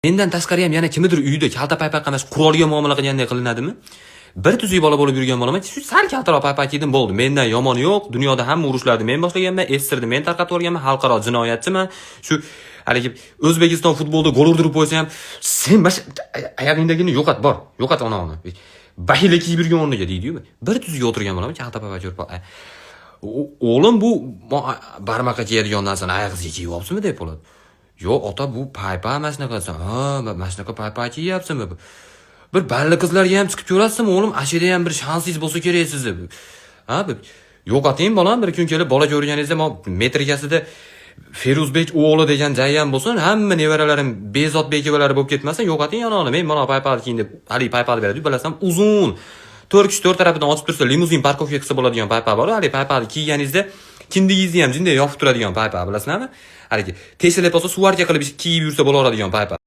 Mendan tashqari ham yana kimnidir uyida kalta paypaq qamash qurolga muomala qilganday qilinadimi? Bir tuzuk bola bo'lib yurgan bolaman, shu sal kaltaroq paypaq kiydim, bo'ldi. Mendan yomoni yo'q. Dunyoda hamma urushlarni men boshlaganman, SSSRni men tarqatib yuborganman, xalqaro jinoyatchiman. Shu haligi O'zbekiston futbolida gol urdirib qo'ysa ham, sen mana oyog'ingdagini yo'qot, bor, yo'qot onani. Bahila kiyib yurgan o'rniga deydi-yu. Bir tuzuk o'tirgan bolaman, kalta paypaq ko'rib, o'g'lim, bu barmoqqa kiyadigan narsani oyog'ingizga kiyib olibsizmi, deb bo'ladi. Yo'q, ota, bu paypa mana shunaqa desam, ha, mana shunaqa paypa kiyyapsizmi? Bir balli qizlarga ham chiqib ko'rasizmi, o'g'lim, ana yerda ham bir shansingiz bo'lsa kerak sizni. Ha, yo'qoting bolam, bir kun kelib bola ko'rganingizda metrikasida Feruzbek o'g'li degan joyi ham bo'lsin, hamma nevaralarim Bezot Bekovalari bo'lib ketmasin, yo'qoting yononi. Men mana paypani kiyin deb haligi paypani beradi. Bilasam, uzun. To'rt kishi to'rt tarafidan ochib tursa, limuzin парковка qilsa bo'ladigan paypa bor. Haligi paypani kiyganingizda kindigingizni ham jinday yopib turadigan paypa, bilasizlarmi? Haligi teshilib qolsa, сварка qilib kiyib yursa bo'laveradigan paypa.